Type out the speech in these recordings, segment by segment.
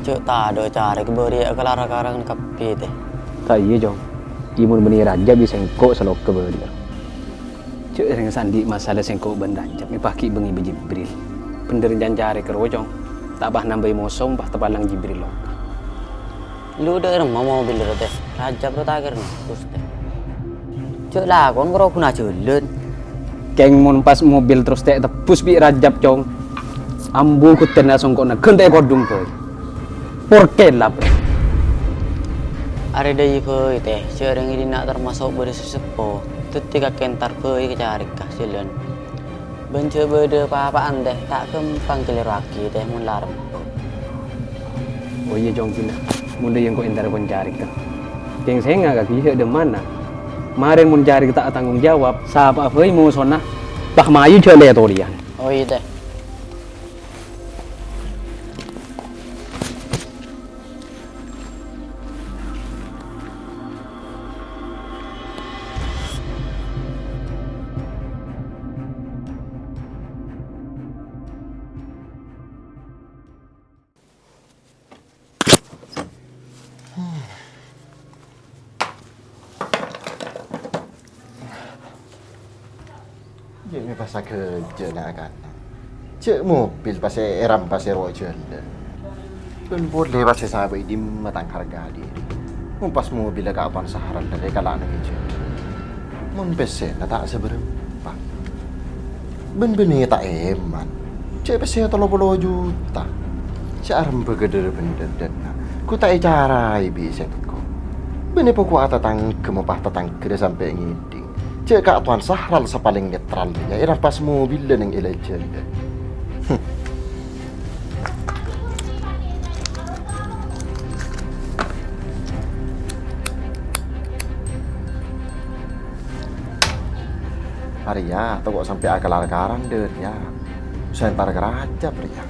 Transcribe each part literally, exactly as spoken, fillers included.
Jhâ' tadâ' carèk bâriyâ kalar-karan kabbhi, tè. Ta' iyâ, Cong. Iyâ, mon bânnè Rajab, bi' sèngko' saloka bâriyâ. Jhâ' rèng sè andi' masalah sèngko' bân Rajab, mè' paghi' bângè bi' Jibril. Bhendher can carèk rowa, Cong. Ta' pas nambâi moso, pas tapalang Jibril loka. Lu dâ' remma mobil rowa, tè? Rajab rowa ta' kèra nèbus, tè. Jhâ' lakon karo ghuna jhâlân. Kèng mon pas mobil terros ta' ètebbus bi' Rajab, Cong. Ambu ghutènna songko'na ghântè kodhung bhâi. Porkèla bhâi. Arè dâi bhâi, tè, jhâ' rèng è dinna' tamaso' bâdâ sè seppo. Dhâddhi kakè entar bhâi ka carèk ka jhâlân. Bân jhâ' bâdâ pa-apa'an, tè, ta' ghâmpang kalèroaghi, tè, mon la remma. Oh iyâ, Cong, bilâ. Mon dâi engko' entar kon carèk, tè. Kèng sènga' kakè jhâ' dâmmana. Marèn mon carèk ta' atanggung jawab, sapa'a bhâi mosona, pas mayu jhâ' lè-tolèyan. Oh iyâ, tè. Jhâ' mè' pas saghâjâ na'-kana'. Jhâ' mobil pas è-, èrampas è rowa jhâlân. Bân polè pas èsabâ' è dimma tang harga diri. Mon pas mobilla Ka' Towan Sahral dâri kala'na ngèjhâ. Mon pèssèna ta' sabârâmpa. Bân bânnè ta' èman. Jhâ' pèssè tello polo juta. Sè arembhâ ghâdhâr bhendher dâ'na. Ghu ta' ècaraè bi' sèngko'. Bânnè poko'a tatangghâ mopah tatangghâ dâ' sampè' ngèdhing. Jhâ' Ka' Towan Sahral sè palèng netral rèya èrampas mobilla neng è lajhâlân. Arèya, tako' sampè' akalar-karan dâ' rèya. Sè entar ka Rajab rèya.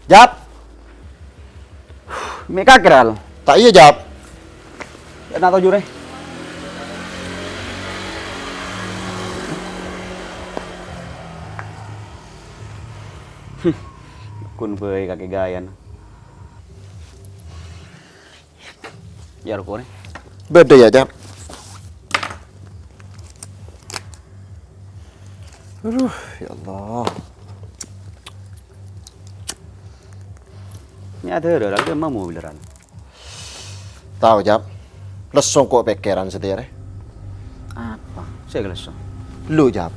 Jab. Mè' kakè, Ral? Ta' iyâ, Jab. Yâ, na' toju', rè. Kun bhâi kakè ghâjâna. Yâ, roko' rè. Bâdâ yâ, Jab. Aduh, ya Allah. Ini ada, ada, ada, mau mobil, Ran. Tao, Jab. Lesso engko' pèkkèran satèya rè. Apa? Sè kalesso? Lu, Jab.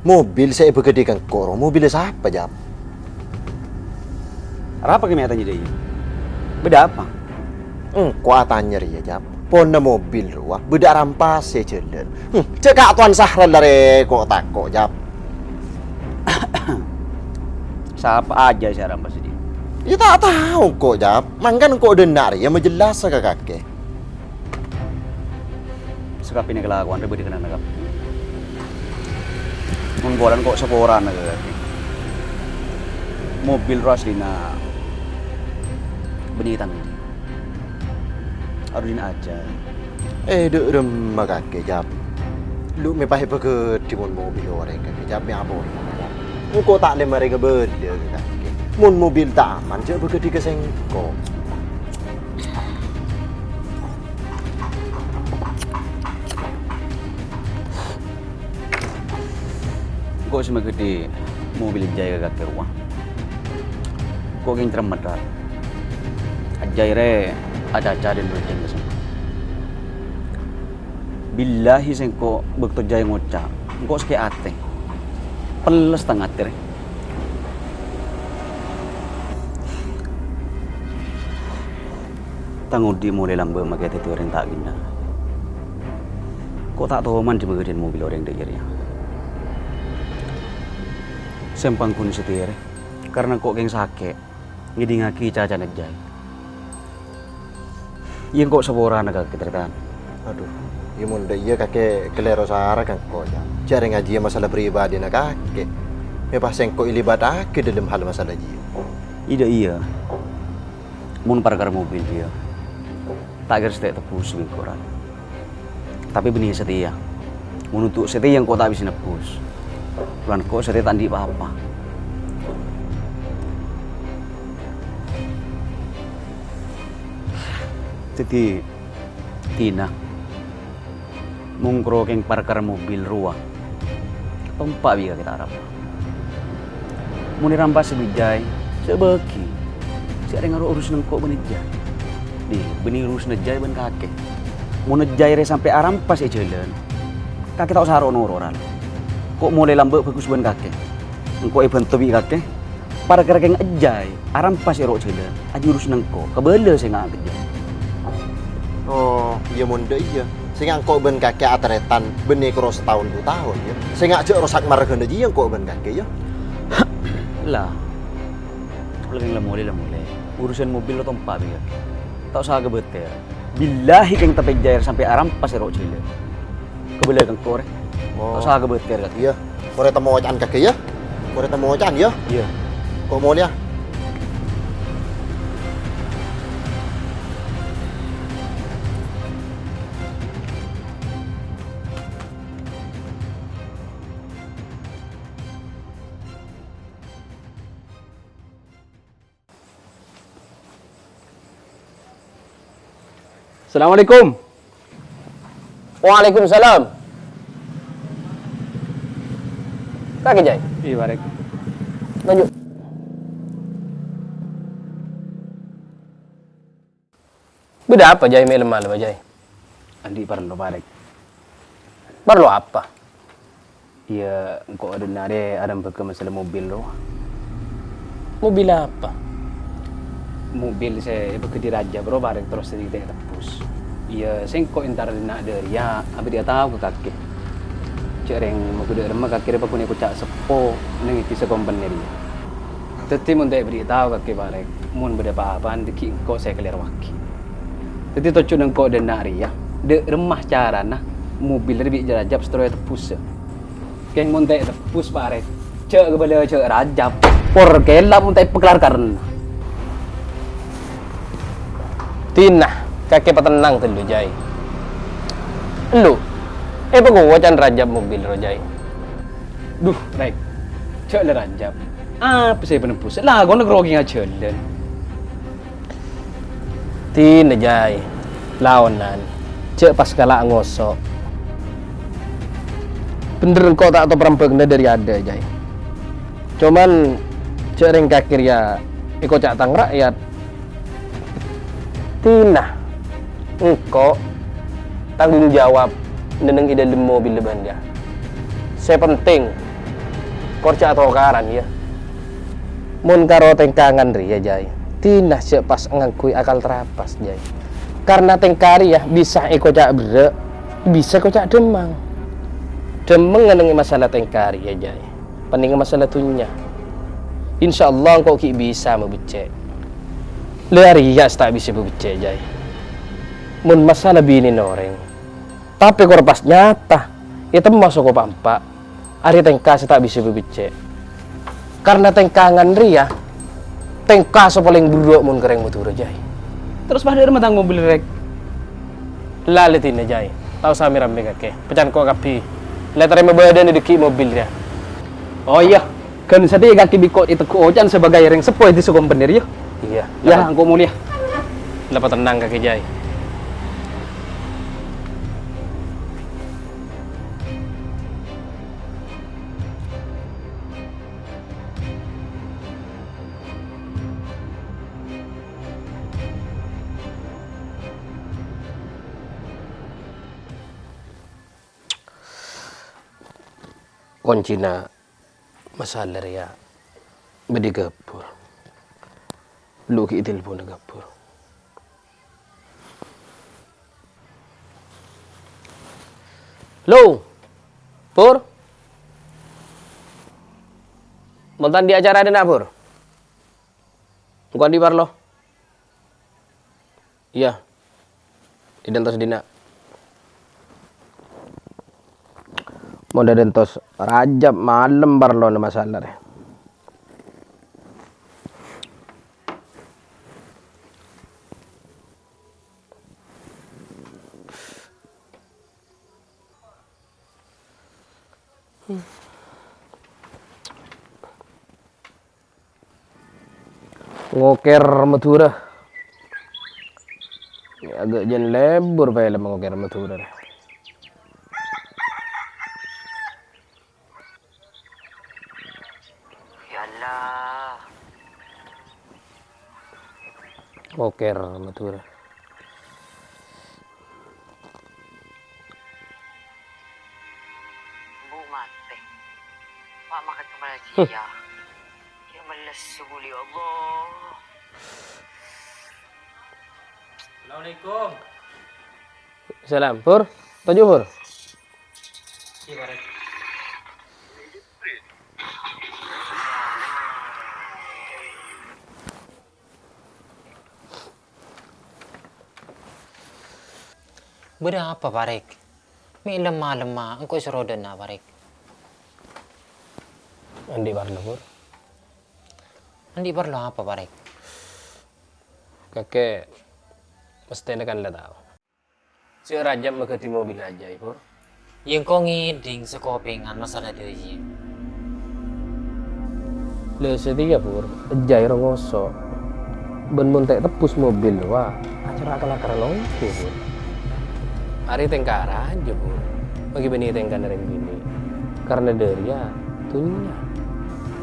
Mobil sè èbâghâdhi ka engko' rowa, mobilla sapa, Jab? Arapa kè mè' atanya dâ' iyâ? Bâdâ apa? Engko' atanya rèya, Jab. Ponna mobil rowa bâdâ arampasè jhâlân. Hmm, jhâ' Ka' Towan Sahral la rè ko'-tako', Jab. Sapa ajâ sè arampasè dhi'? Yâ ta' tao engko', Jab. Mangkana engko' dâ' enna' rèya majellasa ka kakè. Sakabinna kalakowan rè bâdâ kennengnganna kabbhi. Mon polana ko' saporana kakè. Mobil rowa asllina bânnè tang. Arapa dina ajâ. Eh, dâ' remma kakè, Jab. Lu mè' pas èbâghâdhi mon mobil orèng kakè, Jab, mè' apa? Engko' ta' lè marè ngabâlâ ka kakè. Mon mobil ta' aman, jhâ' bâghâdhi ka sèngko'. Engko' sè maghâdhi mobil jhâi ka kakè rowa. Engko' kèng cermet, Ra. Ajhâi rè acaca dhin bhâdhân ka sèngko'. Billahi sèngko' bâkto jhâi ngoca', engko' sakè' atè. Pelles tang atè rè. Tang odi' molaè lambâ' makè dhâddhi orèng ta' ghenna. Ko' ta' toman dhimma ghâdhiyân mobil orèng dâ' iyâ rèya. Sèmpang ghun satèya rè, karna ko' kèng sakè' ngèdingngaghi cacana jhâi. Iyâ, engko' saporana, kakè, tarètan. Adhu, iyâ mon dâ' iyâ kakè kalèro sara ka engko', yâ. Jhâ' rèng ngajhiyâ masalah pribadina kakè. Mè' pas sèngko' èlibâtaghi dâlem hal masalah jiyâ. Iyâ, iyâ. Mon parkara mobil jiyâ, ta' kèra satèya tebbus bi' engko', Ran. Tapè bânnè satèya. Mon untuk satèya engko' ta' bisa nebbus. Polana engko' satèya ta' andi' pa-apa. Dhâddhi, Tina, mon karo kèng parkara mobil rowa, tompa' bi' kakè ta' arampa. Mon èrampas bi' Jai, jhâ' bâgi. Sè arèya ngaro urusanna engko' bân Jai. Dhi, bânnè urusanna Jai bân kakè. Mon Jai rè sampè' arampas è jhâlân, kakè ta' osa ro'-noro', Ran. Ko' molè lambâ' bhâghus bân kakè. Engko' èbhânto bi' kakè. Parkara kèng Jai arampas è ro' jhâlân, ajiyâ urusanna engko', kabâlâ sènga' ka Jai. Oh, iyâ mon dâ' iyâ. Sènga' engko' bân kakè atarètan bânnè karo sataon du taon, yâ. Sènga' jhâ' rosak marghâna jiyâ engko' bân kakè, yâ. La, la kèng la molè, la molè. Urusan mobil la tompa' bi' kakè. Ta' osa kabâtèr. Billahi kèng tapè Jai sampè' arampas è ro' jhâlân. Kabâlâ ka engko' rè. Oh. Ta' osa kabâtèr, kakè. Iyâ. Korè temmo oca'an kakè, yâ. Korè temmo oca'an, yâ. Iyâ. Ko' molèya. Assalamualaikum. Waalaikumsalam. Kakè, Jai. Iyâ, Parèk. Maju. Bâdâ apa, Jai, mè' lem-malem, Jai? Andi' parlo, Parèk. Parlo apa? Iyâ, engko' dâ' enna' rè arembhâghâ masalah mobil rowa. Mobil apa? Mobil sè èbhâghâdhi Rajab rowa, Parèk, terros sè ta' tebbus. Iyâ, sèngko' èntar dâ' enna' dâ' rèya abâdhiyâ tao ka kakè. Jhâ' rèng moghâ dâ' remma kakè rè paggun èkoca' seppo neng è dhisa Kompen rèya. Dhâddhi mon ta' èbâdhiyâ tao kakè, Parèk, mon bâdâ pa-apaan dhâggi' engko' sè èkalèrowaghi. Dhâddhi tojjhuna engko' dâ' enna' rèya, dâ' remma carana mobil rè bi' Rajab sè terro ètebbhusâ. Kèng mon ta' ètebbhus, Parèk, jhâ' kabâlâ jhâ' Rajab, por kèla mon ta' èpakelar karna. Tina, kakè patennang ghâllu, Jai. Ellu, èpakowa can Rajab mobil rowa, Jai. Dhu, Rèk, jhâ' la Rajab. Apa sè èpanebbhus? Lakona ghâroghi ngajhâlân. Tina, Jai. Laonan. Jhâ' pas kala' ngoso'. Bhender engko' ta' tao parembhâghâna dâri adâ', Jai. Coman, jhâ' rèng kakè rèya èkoca' tang ra'yat. Tina, engko' tanggung jawab neng è dâlem mobil bâ'na. Sè penting, kor jhâ' atokaran, yâ. Mon karo tèngkangan rèya, Jai, Tina jhâ' pas ngangghuy akal trapas, Jai. Karna tèngka rèya bisa èkoca' berrâ', bisa èkoca' dhâmmang. Dhâmmang neng è masalah tèngka rèya, Jai. Panèngnga masalah dhunnya. Insyaallah engko' ghi' bisa mabeccè'. La arèya sè ta' bisa mabeccè', Jai. Mon masalah binèna orèng. Tapè kor pas nyata, ètemmo soko pa'-empa'. Arèya tèngka sè ta' bisa mabeccè'. Karna tèngkangan rèya, tèngka sè palèng berrâ' mon ka rèng Madhurâ, Jai. Terros padâ remma tang mobil, Rèk? La lè Tina, Jai. Ta' osa mè-rammè kakè. Pacan ko' kabbhi. La tarèma bâdâna dhâggi' mobil rèya. Oh iyâ, ghân satèya kakè bi' ko' ètegghu' oca'an sabâgâi rèng seppo è dhisa Kompen rèya. Iyâ. Iyâ, engko' molèya. La patennang kakè, Jai. Koncèna masalah rèya bâdâ è Gapur. Lo' ghi' ètelponna Gapur. Lo, Pur. Mon ta' andi' acara dâ' enna', Pur? Engko' andi' parlo. Iyâ. Èdântos dinna'. Mon dâ' dântos Rajab malem parlona masalah rè. Ngokèr Madhurâ. Aghâ' jân lebur film Ngokèr Madhurâ. Ya Allah. Ngokèr Madhurâ. Bu mate. Pak makan kepala dia. Ya mellesu buli Allah. Assalamualaikum. Salam, Pur. Toju', Pur. Iya, Pak Rek. Bâdâ apa, Pak Rek? Mè' lemma-lemma engko' èsoro dâ'enna', Pak Rek. Andi' parlo, Pur. Andi' parlo apa, Pak Rek? Kakè mestèna kan la tao. Jhâ' Rajab maghâdhi mobil Ajay, Pur. Yâ engko' ngèdhing sakopèngan masalah dâjâ. Lha satèya, Pur, Ajay ro ngoso'. Bân mon ta' ètebbhus mobil, wa, acara kalakar longko, Pur. Arè tèngka rajâ, Pur. Maghi bânnè tèngkana rèng binè'. Karna dâriyâ dhunnya.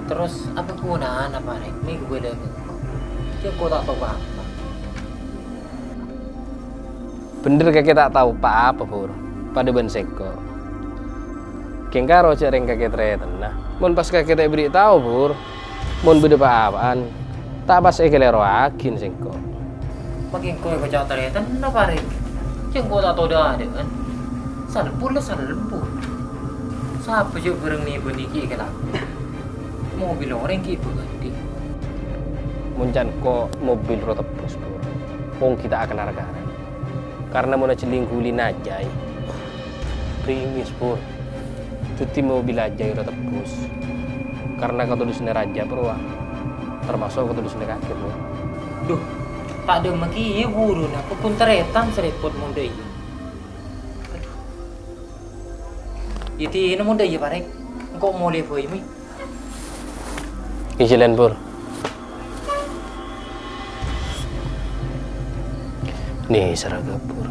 Terros apa ghunana, Pak Rek, mè' ghâbây lèbât? Jhâ' engko' ta' tao apa-apa. Bhendher kakè ta' tao pa-apa, Pur, padâ bân sèngko'. Kèng karo jhâ' rèng kakè tarètanna. Mon pas kakè ta' èberri' tao, Pur, mon bâdâ pa-apa'an, ta' pas èkalèroaghin sèngko'. Makè engko' èkoca' tarètanna, Pare. Jhâ' engko' ta' tao dâ'-adâ'ân. Salempur la salempur. Sapa jhâ' bhârâng nèbâ nèkè èkalako? Mobil orèng ghi' bâgâdhi. Mon can ko' mobil ro tebbhus, Pur. Wong ghi' ta' akana ra-karana. Karna mon ajhelling ghulina Ajay, bringis, Pur. Dhâddhi mobil Ajay ro tebbhus. Karna katodhusanna Rajab rowa, tamaso' katodhusanna kakè, Pur. Dhu, ta' dâ' maghi iyâ buruna, pokon tarètan sè rèpot mon dâ' iyâ. Adhu. Iyâ dinah mon dâ' iyâ, Pare. Engko' molè bhâi, mè. Ijhâlân, Pur. Nè, sara gabur.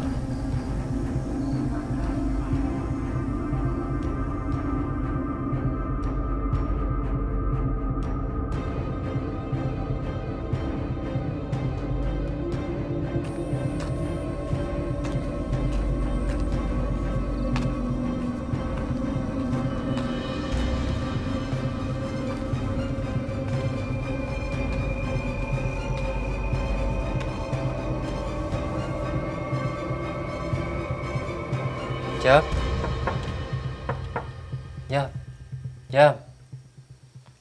Jab. Jab. Jab.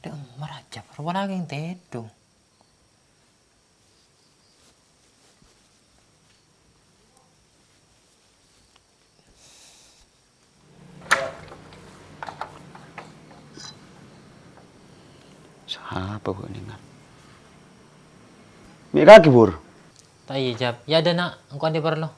Dâ' emma Rajab, rowa lagi tèdung. Sapa bâ'na, Ngan? Mè' kakè, Pur? Ta' iyâ, Jab. Iyâ, dâ' na', engko' andi' parlo.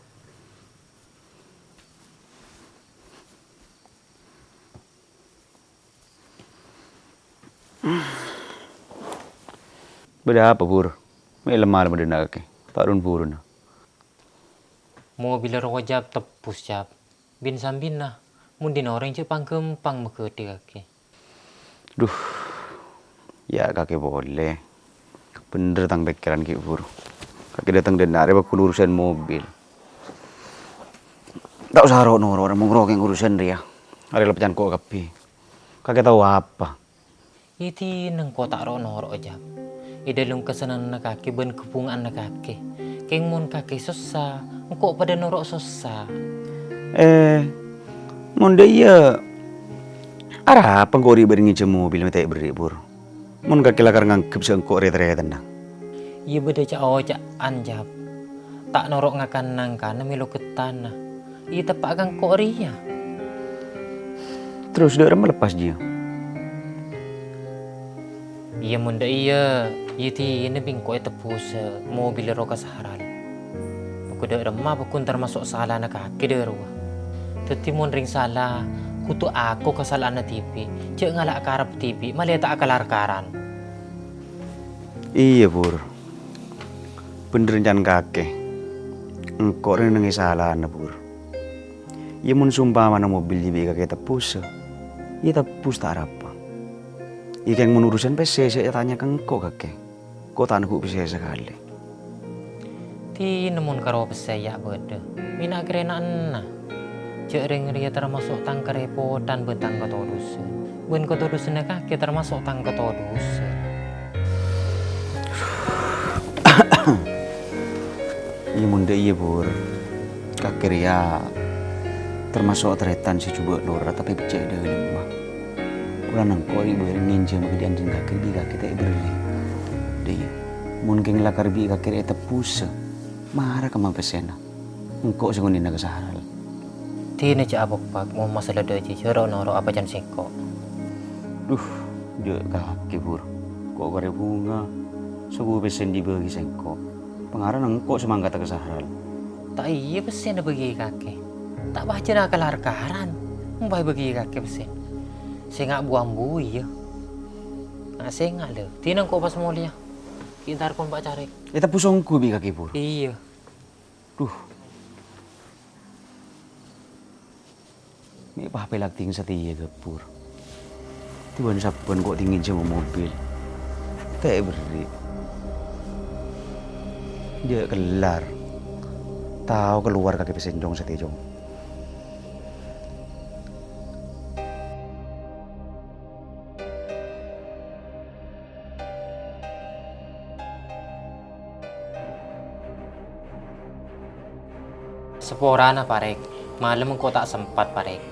Bâdâ apa, Pur? Mè' lemma-lemma dâ' na' kakè. Ta' run-buruna. Mobilla rowa, Jab, tebbhus, Jab. Bin-sambina, mon dina orèng jhâ' pang-ghâmpang maghâdhi kakè. Dhu, ya' kakè polè. Bhendher tang pèkkèran ghi' buru. Kakè dâteng dâ' na' arè paggun urusan mobil. Ta' osa ro'-noro', mon ro' kèng urusan rèya. Arè la pacan ko' kabbhi. Kakè tao apa? Iyâ dinah engko' ta' ro'-noro', Jab. È dâlem kasennengnganna kakè bân kabhunga'anna kakè. Kèng mon kakè sossa, engko' padâ noro' sossa. Eh, mon dâ' iyâ, arapa engko' ri'-bâri' ngènjhâm mobil mè' ta' èberri', Pur? Mon kakè lakar nganggep jhâ' engko' rè-tarètanna. Iyâ bâdâ ca'-oca'an, Jab. Ta' noro' ngakan nangkana mèlo gettana. Iyâ teppa'a ka engko' rèya. Terros dâ' remma leppas jiyâ? Iyâ, mon dâ' iyâ, iyâ dinah bi' engko' ètebbhusâ mobilla rowa ka Sahral. Bâkto dâ' remma bâkto tamaso' salana kakè dâ' rowa. Dhâddhi mon rèng sala, kodhu akong kasala'anna dhibi', jhâ' ngala' karep dhibi', malè ta' akalar-karan. Iyâ, Pur. Bhender can kakè. Engko' rèya nèng-nèngè salana, Pur. Iyâ, mon sompamana mobil dhibi' kakè ètebbhusâ, iyâ tebbhus ta' arapa. Iyâ, kèng mon urusan pèssè sè ètanya ka engko' kakè. Engko' ta' neggu' pèssè sakalè. Dinah mon karo pèssè iyâ bâdâ, mèna'a karèna'anna. Jhâ' rèng rèya tamaso' tang karèpotan bân tang katodusân. Bân katodusânna kakè tamaso' tang katodusân. Iyâ, mon dâ' iyâ, Pur. Kakè rèya tamaso' tarètan sè jhubâ' lora, tapè beccè' è dhâlemma. Polana engko' rè-bârè' ngènjhâmâ kadhiyâ'ân dhing kakè bi' kakè ta' èberri'. Dâ' iyâ, mon kèng lakar bi' kakè rè ètebbhusâ, mara kemma pèssèna. Engko' sè ngonèna ka Sahral. Dinah jhâ' apokpak, mon masala dâjâ jhâ' ro'-noro' apa can sèngko'. Duh, jhâ' kakè, Pur. Engko' karè bhunga, sabuwâ pèssèna èbâghi sèngko'. Pangaran engko' sè mangkada ka Sahral. Ta' iyâ pèssèna èbâghi kakè. Ta' pajhât akalar-karan, mon pas èbâghi kakè pèssèna. Sènga' bu-ambu iyâ. Nga' sènga' lè, dinah engko' pas molèya. Ghi' entar kon pa' carè. Ètebbhus ongghu bi' kakè, Pur. Iyâ. Duh. Mè' papè lakding satèya, Pur. Duwân sabbhân engko' dhing ngènjhâmâ mobil. Ta' èberri'. Jhâ' kellar. Tao kalowar kakè pèssè cong satèya, cong. Saporana, Parèk. Malem engko' ta' sempat, Parèk.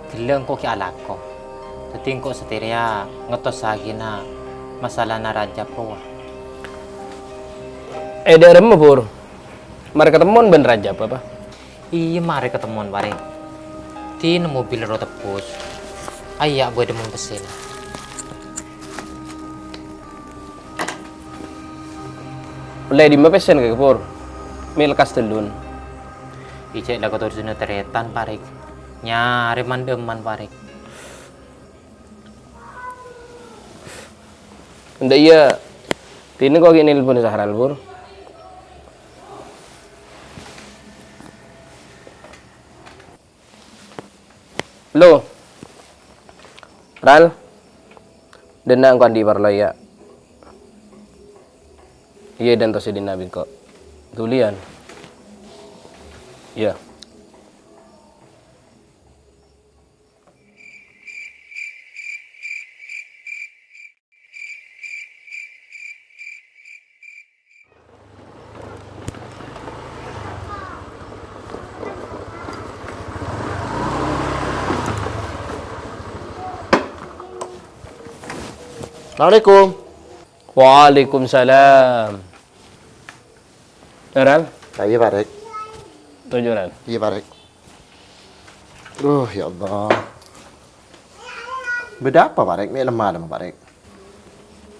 Ghellâ' engko' ghi' alako. Dhâddhi engko' satèya rèya ngètossaghi masalana Rajab rowa. È dhâremma, Pur? Marè katemmowan bân Rajab, apa? Iyâ, marè katemmowan, Parèk. Dinah mobil rowa tebbhus. Iyâ, bâdâ mon pèssèna. Ollè dimma pèssèna kakè, Pur? Mè' lekkas ghâllun. Ijâ la katodusânna tarètan, Parèk. Nyarè man-dhimman, Parèk. Enḍâ' iyâ, dinah engko' ghi' nelpon Sahral, Pur. Lo. Ral. Ḍinna' engko' anḍi' parlo, yâ. Iyâ, ḍânto sè ḍinna' bi' engko'. Dhuliyân. Iyâ. Assalamualaikum. Waalaikumsalam. Ral? Ah, iyâ, Parèk. Toju', Ral. Iyâ, Parèk. Duh, ya Allah. Bâḍâ apa, Parèk? Mè' lemma-lemma, Parèk.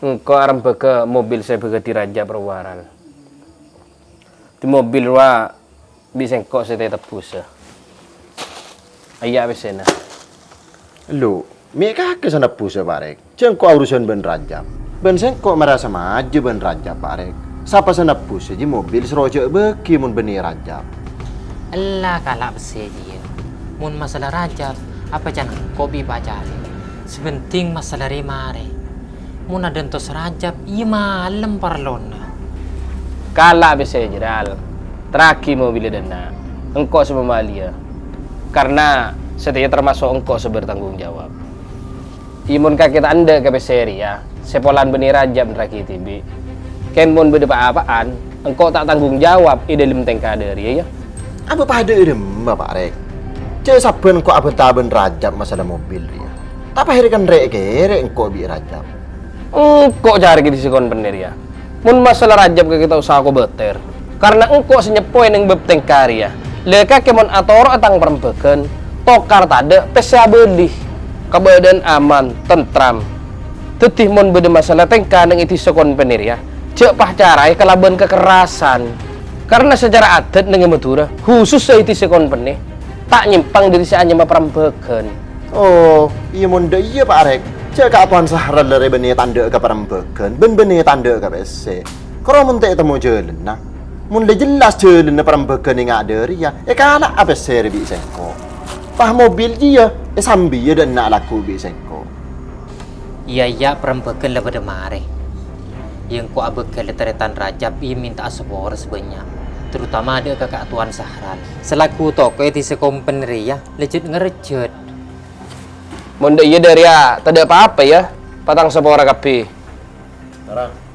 Engko' arembhâghâ mobil sè èbâgâdhi Rajab rowa, Ral. Ḍi mobil rowa bi' sèngko' sè ètebbhusâ. Iyâ pèssèna. Lo, mè' kakè sè nebbhusâ, Parèk. Jhâ' engko' urusan bân Rajab. Bân sèngko' mara samajâ bân Rajab, Parèk. Sapa sè nebbhusâ jiyâ mobil sè rowa jhâ' bâgi mon bânnè Rajab. Ella kala' pèssè jiyâ. Mon masalah Rajab, apa can engko' bi' pacarè. Sè penting masalah rè-marè. Mon aḍânto Rajab, iyâ malem parlona. Kala' pèssè jiyâ, Ral. Terraghi mobilla ḍânna'. Engko' sè mamaliyâ. Karna satèya tamaso' engko' sè bertanggung jawab. Iyâ mon kakè ta' enḍâ' ka pèssè rèya, sè polana bânnè Rajab nerraghi dhibi'. Kèng mon bâḍâ pa-apa'an, engko' ta' tanggung jawab è ḍâlem tèngka ḍâriyâ, yâ. Apa paḍâ è ḍimma, Parèk? Jhâ' sabbhân engko' abânta bân Rajab masalah mobil rèya. Ta' paherre kan rè'-kèrè' engko' bi' Rajab. Engko' carèkè ḍi sè kon bânnè rèya. Mon masalah Rajab kakè ta' osa kobâtèr. Karna engko' sè nyeppoè neng bab tèngka rèya. Lè kakè mon atoro'a tang parembhâghân, tokar tadâ', pèssè abâli. Kabâdâ'ân aman, tentram. Dhâddhi mon bâdâ masalah tèngka neng è dhisa Konpennè rèya, jhâ' pacaraè kalabân kakerrasan. Karna sacara adat neng è Madhurâ, khusus è dhisa Konpennè, ta' nyèmpang dâri sè anyama parembhâghân. Oh, iyâ mon dâ' iyâ, Pa' Rèk. Jhâ' ka' Towan Sahral la rè bânnè tandhâ ka parembhâghân, bân bânnè tandhâ ka pèssè. Karo mon ta' ètemmo jhâlânna. Mon la jellas jhâlânna parembhâghân è nga' dâriyâ, èkala'a pèssè rè bi' sèngko'. Pas mobil jiyâ, èsambiyâ dâ' enna' lagghu' bi' sèngko'. Iyâ, iyâ, parembhâghân la bâdâ marè. Iyâ, engko' abâghi la tarètan Rajab, iyâ mènta'a sapora sè bânnya', terutama dâ' ka Ka' Towan Sahral. Salagghu toko è dhisa Kompen rèya, lejjhât ngerejjhât. Mon dâ' iyâ dâriyâ, tadâ' pa-apa, yâ. Patang sapora kabbhi. Ora.